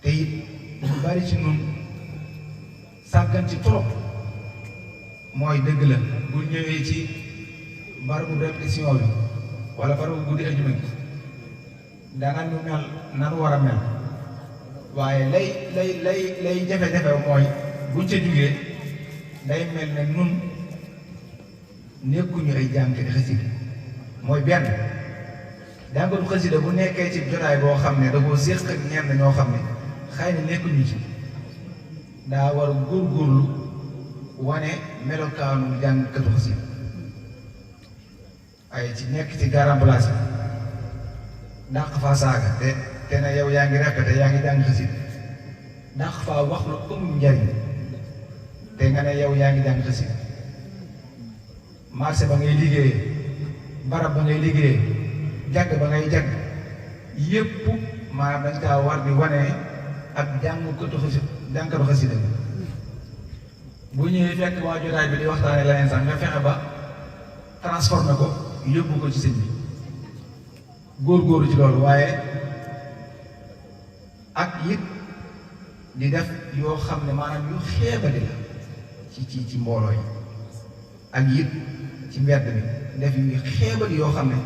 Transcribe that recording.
te it ñu bari ci nun sàggan ci trop mooy dëgg la bu ñëwee ci barabu répétition bi wala barabu guddi ajuma gi danañu mel nanu war a mel waaye lay jafe-jafe mooy buñ ca jugee day mel ne nun nekkuñu ay jàngkati xasida mooy benn jàngatu xasida bu nekkee ci jotaay boo xam ne da koo séq ak ñenn ñoo xam ne xëy na nekkuñu ci daa war a góorgóorlu wane melokaanu jàngkatu xasida ay ci nekk ci garam place dàq faa saaga te ne yow yaa ngi répété yaa ngi jàng xasida dàq faa wax lu amul njariñ te nga ne yow yaa ngi jàng xasida marché ba ngay liggéeyee barab ba ngay liggéeyee jàgg ba ngay jàgg yépp maanaam dañ kaa war di wane ak jàngkatu xasida bu ñëwee fekk waa jotaay bi di waxtaane leneen sax nga fexe ba transformé ko yóbbu ko ci sëñ bi góor-góorlu ci loolu waaye ak it di def yoo xam ne maanaam yu xeebali la ci mbooloo yi ak it ci mbedd mi def yu xeebali yoo xam ne